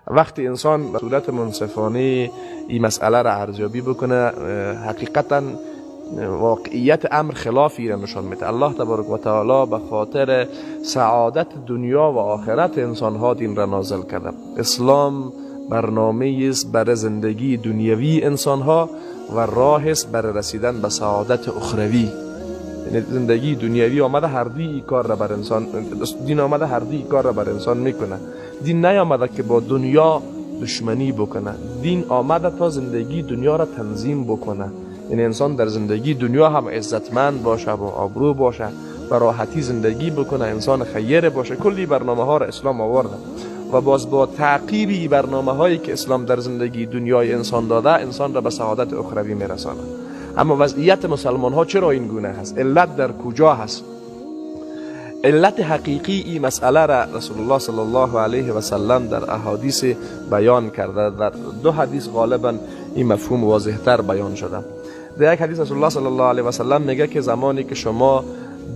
وقتی انسان به صورت منصفانه این مسئله را ارزیابی بکنه، حقیقتا واقعیت امر خلافی را نشان میده. الله تبارک و تعالی به خاطر سعادت دنیا و آخرت انسان ها دین را نازل کرده. اسلام برنامه است برای زندگی دنیوی انسان ها و راه است برای رسیدن به سعادت اخروی. یعنی زندگی دنیوی آمده هر دوی کار را بر انسان، دین آمده هر دوی کار را بر انسان میکنه. دین نیامده که با دنیا دشمنی بکنه، دین آمده تا زندگی دنیا را تنظیم بکنه. یعنی انسان در زندگی دنیا هم عزتمند باشه و آبرو باشه و راحتی زندگی بکنه، انسان خیر باشه. کلی برنامه ها را اسلام آورده و باز با تعقیبی برنامه هایی که اسلام در زندگی دنیای انسان داده، انسان را به سعادت اخروی میرسانه. اما وضعیت مسلمان ها چرا این گونه هست؟ علت در کجا هست؟ علت حقیقی این مسئله را رسول الله صلی الله علیه و سلم در احادیث بیان کرده. در دو حدیث غالبا این مفهوم واضح تر بیان شده. در یک حدیث رسول الله صلی الله علیه و سلم میگه که زمانی که شما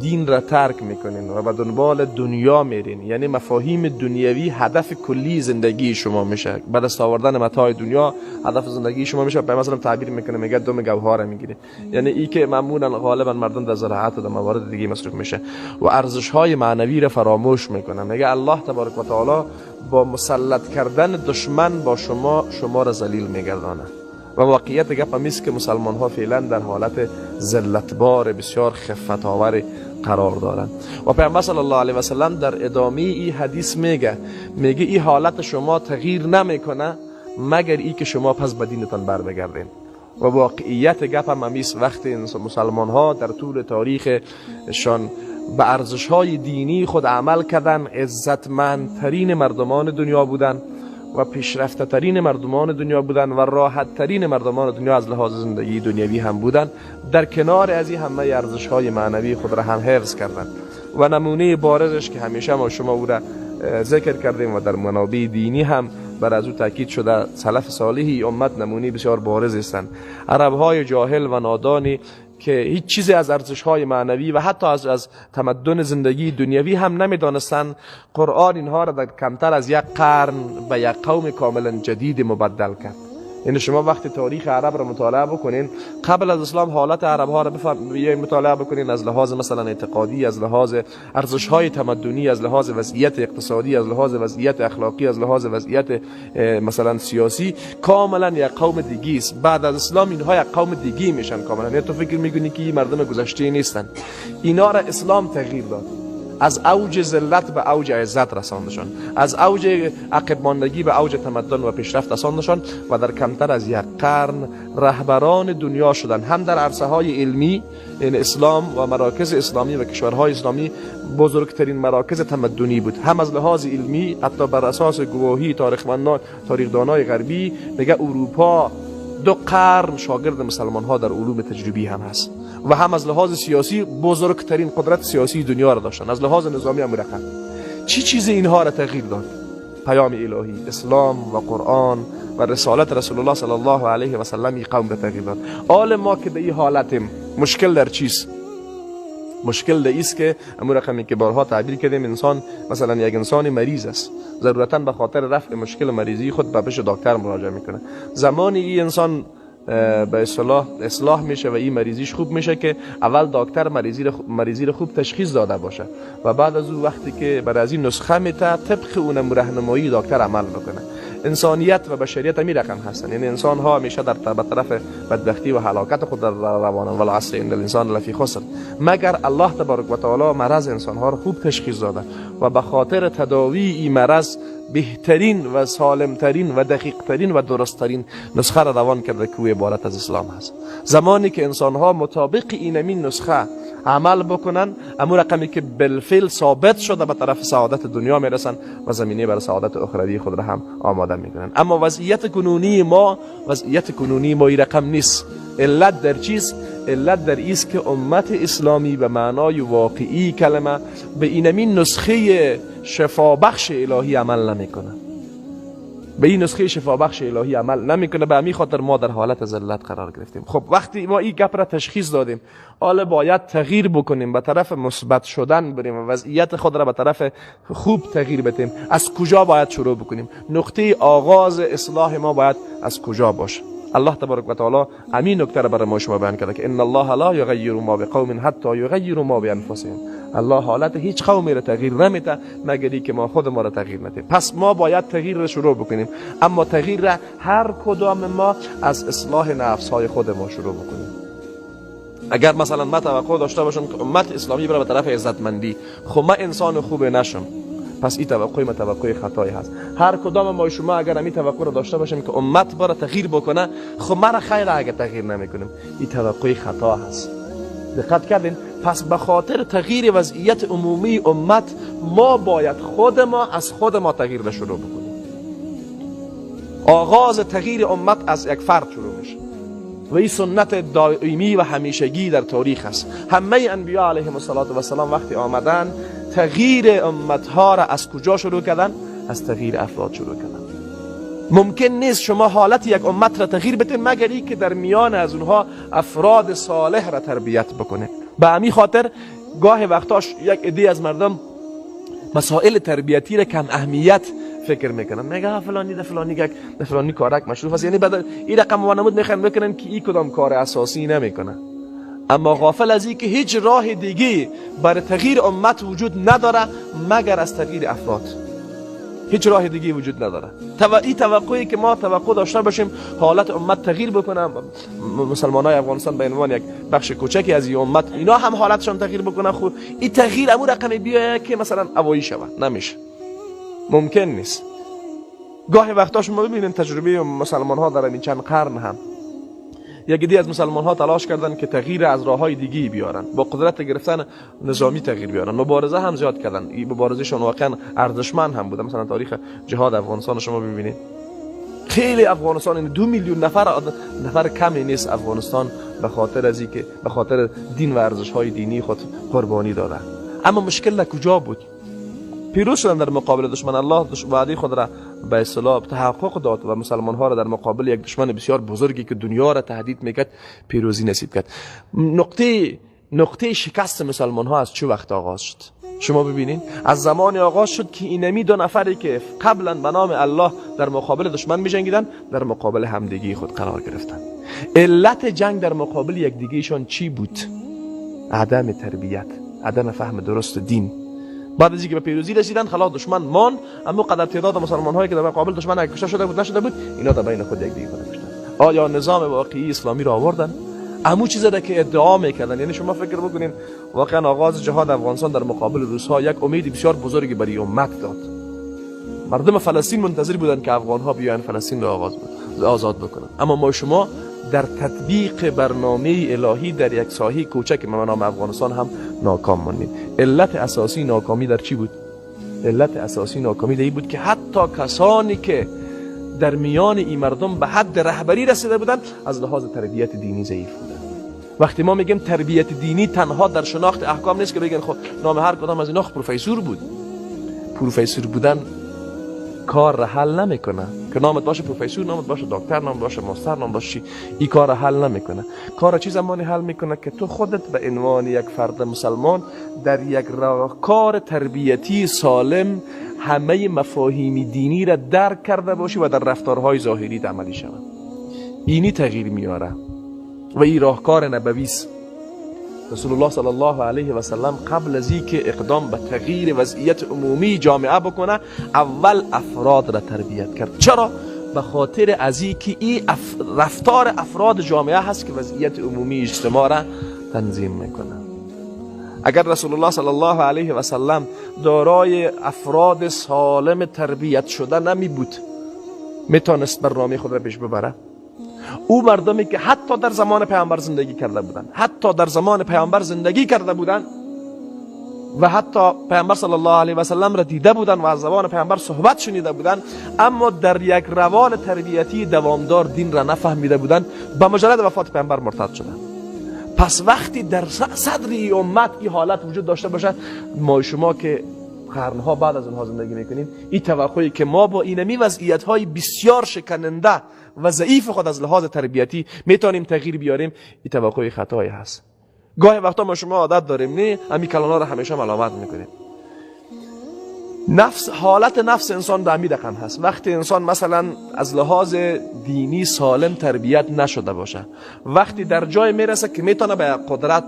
دین را ترک میکنین و به دنبال دنیا میرین، یعنی مفاهیم دنیوی هدف کلی زندگی شما میشه، به دست آوردن متاع دنیا هدف زندگی شما میشه. به مثلا تعبیر میکنه، میگه دم گوهر میگیره، یعنی ای که معمولا غالبا مردم در زراعت و در موارد دیگه مصرف میشه و ارزش های معنوی را فراموش میکنه. میگه الله تبارک و تعالی با مسلط کردن دشمن با شما، شما را ذلیل میگردانه. و واقعیت گپ هم است که مسلمان ها فعلا در حالت ذلتبار بسیار خفت آور قرار دارند. و پیامبر صلی الله علیه و سلم در ادامه این حدیث میگه این حالت شما تغییر نمیکنه مگر ای که شما پس به دینتان بر بگردین. و واقعیت گپ هم است وقتی مسلمان ها در طول تاریخشان به ارزش های دینی خود عمل کردن، عزتمندترین مردمان دنیا بودن و پیشرفته ترین مردمان دنیا بودن و راحت ترین مردمان دنیا از لحاظ زندگی دنیوی هم بودن. در کنار از این همه ارزش های معنوی خود را هم حفظ کردن. و نمونه بارزش که همیشه ما شما او را ذکر کردیم و در منابع دینی هم بر از او تاکید شده، سلف صالحی امت نمونه بسیار بارز هستند. عرب های جاهل و نادانی که هیچ چیزی از ارزش‌های معنوی و حتی از تمدن زندگی دنیوی هم نمی‌دانستند، قرآن اینها را در کمتر از یک قرن به یک قوم کاملا جدید مبدل کرد. یعنی شما وقتی تاریخ عرب را مطالعه بکنین، قبل از اسلام حالت عرب ها را مطالعه بکنین، از لحاظ مثلا اعتقادی، از لحاظ ارزش های تمدنی، از لحاظ وضعیت اقتصادی، از لحاظ وضعیت اخلاقی، از لحاظ وضعیت مثلا سیاسی، کاملا یک قوم دیگه است. بعد از اسلام اینها یک قوم دیگه میشن کاملا. یعنی تو فکر میکنی که این مردم گذشته نیستن. اینا را اسلام تغییر داد، از اوج ذلت به اوج عزت رساندشان، از اوج عقب ماندگی به اوج تمدن و پیشرفت رساندشان و در کمتر از یک قرن رهبران دنیا شدن، هم در عرصه های علمی، یعنی اسلام و مراکز اسلامی و کشورهای اسلامی بزرگترین مراکز تمدنی بود، هم از لحاظ علمی، حتی بر اساس گواهی تاریخمندان، تاریخدانای غربی میگه اروپا 2 قرن شاگرد مسلمان ها در علوم تجربی هم هست، و هم از لحاظ سیاسی بزرگترین قدرت سیاسی دنیا را داشتن، از لحاظ نظامی هم رقم. چی چیز اینها را تغییر داد؟ پیام الهی، اسلام و قرآن و رسالت رسول الله صلی الله علیه و سلم این قوم را تغییر داد. آل ما که به این حالتیم، مشکل در چیست؟ مشکل در ایست که امور رقمی که بارها تعبیر کردیم، انسان مثلا یک انسان مریض است، ضرورتا به خاطر رفع مشکل مریضی خود به پیش دکتر مراجعه میکنه. زمانی این انسان به اصطلاح اصلاح میشه و این مریضیش خوب میشه که اول دکتر مریضی رو خوب تشخیص داده باشه و بعد از او وقتی که بر از این نسخه میته طبق اون راهنمایی دکتر عمل بکنه. انسانیت و بشریت همین رقم هستن، یعنی انسان ها همیشه در طرف بدبختی و هلاکت خود در روانن، والعصر ان الانسان لفی خسر، مگر الله تبارک و تعالی مرض انسان ها رو خوب تشخیص داده و به خاطر تداوی این مرض بهترین و سالمترین و دقیقترین و درستترین نسخه را روان کرده که او عبارت از اسلام هست. زمانی که انسان ها مطابق اینمین نسخه عمل بکنن، امو رقمی که بالفعل ثابت شده به طرف سعادت دنیا میرسن و زمینه برای سعادت اخروی خود را هم آماده میکنن. اما وضعیت کنونی ما این رقم نیست. علت در چیست؟ علت در ایست که امت اسلامی به معنای واقعی کلمه به اینمین نسخه شفابخش الهی عمل نمیکنه. به این نسخه شفابخش الهی عمل نمیکنه. به همین خاطر ما در حالت ذلت قرار گرفتیم. خب وقتی ما این گپ را تشخیص دادیم، حالا باید تغییر بکنیم، به طرف مثبت شدن بریم و وضعیت خود را به طرف خوب تغییر بدیم. از کجا باید شروع بکنیم؟ نقطه آغاز اصلاح ما باید از کجا باشه؟ الله تبارک و تعالی همین نکته را برای ما شما بیان کرده که ان الله لا یغیر ما بقوم حتی یغیروا ما بانفسهم. الله حالت هیچ قومی را تغییر نمیده مگر اینکه ما خود ما را تغییر ندیم. پس ما باید تغییر را شروع بکنیم، اما تغییر را هر کدام ما از اصلاح نفس های خود ما شروع بکنیم. اگر مثلا ما توقع داشته باشم که امت اسلامی بره به طرف عزتمندی، خب من انسان خوب نشم، پس این توقع ما توقع خطایی هست. هر کدام ما شما اگر همین توقع رو داشته باشیم که امت باره تغییر بکنه، خب من خیر اگر تغییر نمیکنیم، این توقع خطا هست. دقت کردین؟ پس به خاطر تغییر وضعیت عمومی امت ما باید خود ما از خود ما تغییر را شروع بکنیم. آغاز تغییر امت از یک فرد شروع میشه و این سنت دائمی و همیشگی در تاریخ است. همه انبیا علیهم الصلاة والسلام وقتی آمدن تغییر امتها را از کجا شروع کردن؟ از تغییر افراد شروع کردن. ممکن نیست شما حالت یک امت را تغییر بدین مگر ای که در میان از اونها افراد صالح را تربیت بکنه. به همین خاطر گاه وقتاش یک عده از مردم مسائل تربیتی را کم اهمیت فکر میکنن، میگه فلانی ده فلانی گک ده فلانی کارک مشروف است، یعنی بعد این رقم وانمود میخوان بکنن که این کدام کار اساسی نمیکنه، اما غافل از این که هیچ راه دیگه برای تغییر امت وجود نداره مگر از تغییر افراد. هیچ راه دیگه وجود نداره. این توقعی که ما توقع داشته باشیم حالت امت تغییر بکنه، مسلمانای افغانستان به عنوان یک بخش کوچکی از این امت اینا هم حالتشان تغییر بکنه، خب این تغییر امو رقم بیایه که مثلا اوایی شود، نمیشه، ممکن نیست. گاهی وقتا شما ببینید تجربه مسلمان ها در این چند قرن هم یک عده از مسلمان ها تلاش کردن که تغییر از راه های دیگه بیارن، با قدرت گرفتن نظامی تغییر بیارن، مبارزه هم زیاد کردن، این مبارزهشون واقعا ارزشمند هم بوده. مثلا تاریخ جهاد افغانستان شما ببینید، خیلی افغانستان این 2 میلیون نفر کمی نیست افغانستان به خاطر از اینکه به خاطر دین و ارزش های دینی خود قربانی داده. اما مشکل در کجا بود؟ پیروز شدن در مقابل دشمن. الله وعده خود را به اصطلاح تحقق داد و مسلمان ها را در مقابل یک دشمن بسیار بزرگی که دنیا را تهدید میکرد پیروزی نصیب کرد. نقطه شکست مسلمان ها از چه وقت آغاز شد؟ شما ببینید از زمان آغاز شد که اینمی 2 نفری که قبلا به نام الله در مقابل دشمن میجنگیدن در مقابل همدیگی خود قرار گرفتن. علت جنگ در مقابل یکدیگهشان چی بود؟ عدم تربیت، عدم فهم درست دین. بعد از اینکه به پیروزی رسیدن خلاص دشمن ماند، اما قدر تعداد مسلمان هایی که در مقابل دشمن کشته شده بود نشده بود، اینا در بین خود یکدیگه خود کشتن. آیا نظام واقعی اسلامی را آوردن؟ امو چیزی که ادعا میکردن. یعنی شما فکر بکنین واقعا آغاز جهاد افغانستان در مقابل روس‌ها یک امید بسیار بزرگی برای امت داد. مردم فلسطین منتظر بودن که افغان ها بیان فلسطین را آزاد بکنن، اما ما شما در تطبیق برنامه الهی در یک ساحه کوچک به نام افغانستان هم ناکام ماندیم. علت اساسی ناکامی در چی بود؟ علت اساسی ناکامی در این بود که حتی کسانی که در میان این مردم به حد رهبری رسیده بودند از لحاظ تربیت دینی ضعیف بودند. وقتی ما میگیم تربیت دینی تنها در شناخت احکام نیست که بگن خب نام هر کدام از اینا پروفسور بود. پروفسور بودن کار را حل نمیکنه که نامت باشه پروفسور، نامت باشه دکتر، نامت باشه ماستر، نام باشه چی، این کار را حل نمیکنه. کار را چه زمانی حل میکنه که تو خودت به عنوان یک فرد مسلمان در یک راهکار تربیتی سالم همه مفاهیم دینی را درک کرده باشی و در رفتارهای ظاهری عملی شود. اینی تغییر میاره و این راهکار نبوی است. رسول الله صلی الله علیه و سلم قبل از اینکه اقدام به تغییر وضعیت عمومی جامعه بکنه اول افراد را تربیت کرد. چرا؟ به خاطر از اینکه این رفتار افراد جامعه هست که وضعیت عمومی اجتماع را تنظیم میکنه. اگر رسول الله صلی الله علیه و سلم دارای افراد سالم تربیت شده نمی بود میتونست برنامه خود را پیش ببره؟ او مردمی که حتی در زمان پیامبر زندگی کرده بودند، حتی در زمان پیامبر زندگی کرده بودند و حتی پیامبر صلی الله علیه و سلم را دیده بودند و از زبان پیامبر صحبت شنیده بودند، اما در یک روال تربیتی دوامدار دین را نفهمیده بودند، به مجرد وفات پیامبر مرتد شدند. پس وقتی در صدر امت این حالت وجود داشته باشد، ما شما که قرنها بعد از اونها زندگی میکنیم، این توقعی که ما با اینمی وضعیت های بسیار شکننده و ضعیف خود از لحاظ تربیتی میتونیم تغییر بیاریم، این توقع خطایی هست. گاهی وقتا ما شما عادت داریم نه همین کلانا رو همیشه ملامت میکنیم. نفس، حالت نفس انسان به همین رقم هست. وقتی انسان مثلا از لحاظ دینی سالم تربیت نشده باشه، وقتی در جای میرسه که میتونه به قدرت،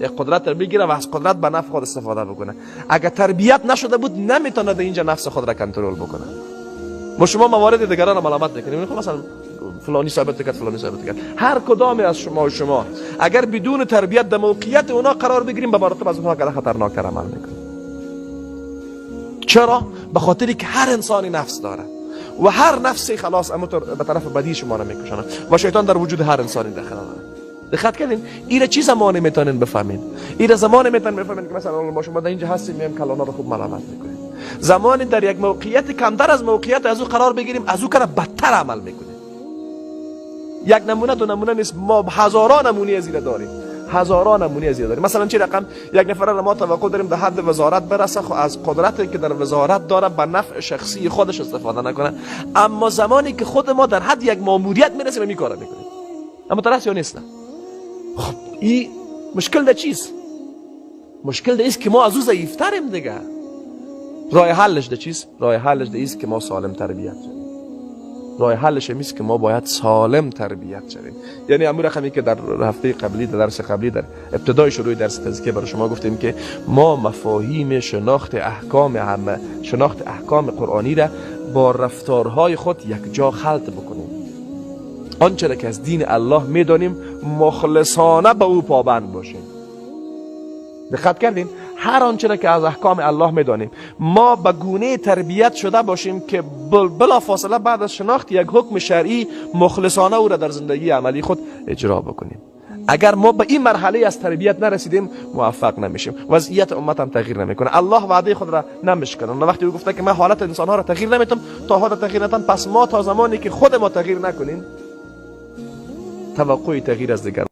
یک قدرت رو بگیره و از قدرت به نفع خود استفاده بکنه، اگر تربیت نشده بود نمیتونه در اینجا نفس خود را کنترل بکنه. ما شما موارد دیگران رو ملامت میکنیم، خب مثلا فلانی ثابت کرد، فلانی ثابت کرد. هر کدام از شما و شما اگر بدون تربیت در موقعیت اونا قرار بگیریم، به مراتب از اونها که خطرناکتر عمل میکنیم. چرا؟ به خاطری که هر انسانی نفس داره و هر نفسی خلاص اما به طرف بدی شما را میکشانه و شیطان در وجود هر انسانی داخل داره. دقت کردین؟ ایره چی زمانی میتونین بفهمین؟ ایره زمانی میتونین بفهمین که مثلا ما شما در اینجا هستیم، میایم کلانا رو خوب ملامت میکنیم. زمانی در یک موقعیت کمتر از موقعیت از او قرار بگیریم، از او کار بدتر عمل میکنیم. یک نمونه دو نمونه نیست، ما هزاران نمونه از ایره داریم، هزاران نمونه از داریم. مثلا چه رقم یک نفر را ما توقع داریم در حد وزارت برسه، خو از قدرتی که در وزارت داره به نفع شخصی خودش استفاده نکنه، اما زمانی که خود ما در حد یک ماموریت میرسیم این کارا میکنیم، اما درست یا نیست؟ خب این مشکل در چیست؟ مشکل در است که ما از او ضعیفتریم دیگه. راه حلش در چیست؟ راه حلش در است که ما سالم تربیت شویم. راه حلش این است که ما باید سالم تربیت شویم. یعنی امور رقمی که در هفته قبلی، در درس قبلی، در ابتدای شروع درس تزکیه برای شما گفتیم که ما مفاهیم شناخت احکام عامه، شناخت احکام قرآنی را با رفتارهای خود یک جا خلط بکنیم. آنچه را که از دین الله میدانیم مخلصانه به او پابند باشیم. دقت کردین؟ هر آنچه را که از احکام الله میدانیم ما به گونه تربیت شده باشیم که بلا فاصله بعد از شناخت یک حکم شرعی مخلصانه او را در زندگی عملی خود اجرا بکنیم. اگر ما به این مرحله از تربیت نرسیدیم موفق نمیشیم، وضعیت امت هم تغییر نمیکنه. الله وعده خود را نمیشکنه. وقتی او گفته که من حالت انسان ها را تغییر نمیتم تا حالت تغییر ندم، پس ما تا زمانی که خود ما تغییر نکنیم توقع تغییر از دیگران